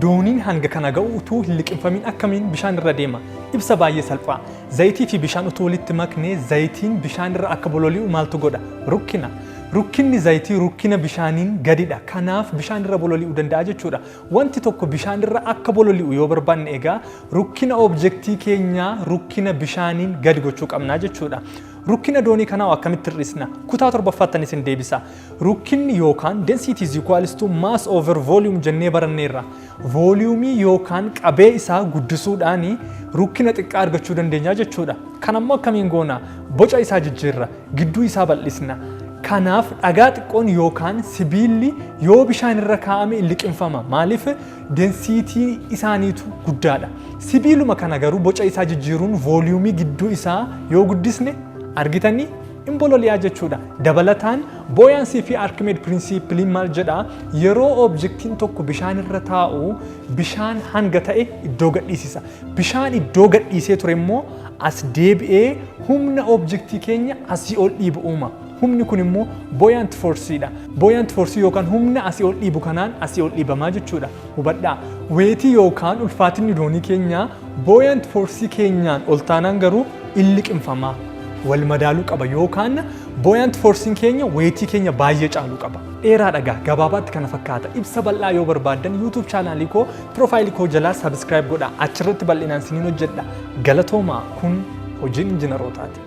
Dooniin hanga kana ga'u utuu hin liqimfamiin akkamiin bishaan irra deema? Ibsa baay'ee salphaa. Zayitii fi bishaan utuu walitti maknee, zayitiin bishaan irra akka bololi'u maaltu godha? Rukkina. Rukkinni zayitii rukkina bishaaniin gadidha. Kanaaf bishaan irra bololi'uu danda'a jechuudha. Wanti tokko bishaan irra akka bololi'u yoo barbaanne, egaa rukkina objektii keenyaa rukkina bishaaniin gadi gochuu qabnaa jechuudha. Rukkina doonii kanaa akkamitti hir'isna? Kutaa torbaffaattan isin deebisa. Rukkinni yookaan density is equals to mass over volume jennee baranneerra. Vooliyumii yookaan qabee isaa guddisuudhaan rukkina xiqqaa argachuu dandeenya jechuudha. Kan ammoo akkamiin goona? Boca isaa jijjiirra, gidduu isaa bal'isna. Kanaaf dhagaa xiqqoon yookaan sibiilli yoo bishaan irra kaa'ame liqimfama. Maaliif? Densiitii isaaniitu guddaadha. Sibiiluma kana garuu boca isaa jijjiiruun vooliyumii gidduu isaa yoo guddisne, argitanii, in bololi'aa jechuudha. Dabalataan buoyancy fi Archimedes principle maal jedhaa? Yeroo objektiin tokko bishaan irra taa'u bishaan hanga ta'e iddoo gadhiisisa. Bishaan iddoo gadhiisee ture immoo as deebi'ee humna objektii keenya asii ol dhiibu uuma. Humni kun immoo buoyant forceedha. Buoyant force yookaan humna asii ol dhiibu kanaan asii ol dhiibamaa jechuudha. Hubadhaa. Weightii yookaan ulfaatinni doonii keenyaa buoyant force keenyaan ol taanaan garuu in liqimfamaa. Wal madaaluu qaba yookaan buoyant forcein keenya weightii keenya baay'ee caaluu qaba. Dheeraa dhagaa gabaabaatti kana fakkaata. Ibsa bal'aa yoo barbaaddan YouTube channelii koo profileii koo jalaa subscribe godhaa. Achirratti bal'inaan siniin hojjedha. Galatoomaa, kun hojiin injiinarootaati.